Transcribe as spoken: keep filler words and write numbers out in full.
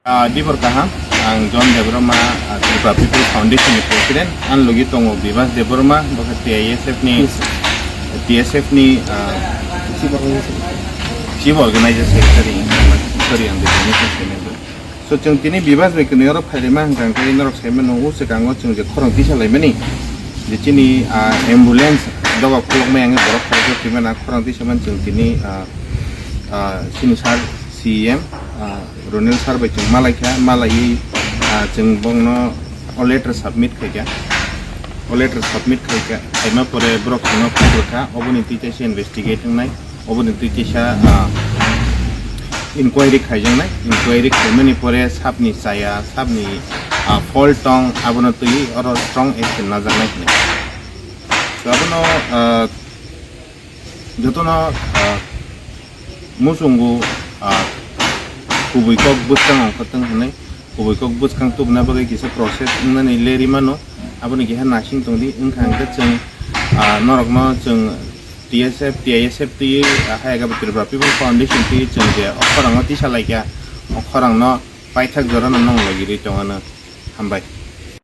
Ah, dibor kaham, ang John Debbarma, ah, Tripura People Foundation ni President, ang logi tongo Bibas Debbarma, bo khe T I S F ni, T S F ni, ah, Chief Organizing Secretary, sorry, ang Debbarma Secretary. So, chwng tini Bibas bai kwnwi oro phailima hwnkha hwnkhe norok sai mano, o swkango chwng je khorang tisa laimani, je chini, ah, ambulance doga khulukmai ang borok khoroksa twi mano, khorang tisa man chwng tini, ah, ah, chini sir C E M, ah, Ronil sir bai chwng malaikha, malaiwi, ah, chwng bongno o letter submit khaikha. O letter submit khaikha, khaima pore borok chwngno phone rwkha, oboni twi teisa investigate wngnai, oboni twi teisa, ah, inquiry khaijaknai, inquiry khaimani pore sabni chaya, sabni, ah, fault tong, abono twi oro strong action najaknai hwnwi. So, abono, ah, jotono, ah, muchungo, ah, kubui kok bwskang ongkha tong hwnwi, kubui kok bwskang tubuna bagwi kisa process wngnani lerwi mano, aboni keha nasing tongdi, wngkha hwnkhe chwng, ah, norokno chwng T S F, T I S F twi, ah, hai khe Tripura People Foundation twi chwng je o khorangno tisa laikha, o khorangno paithak jorano nong logirwi tongano. Hambai.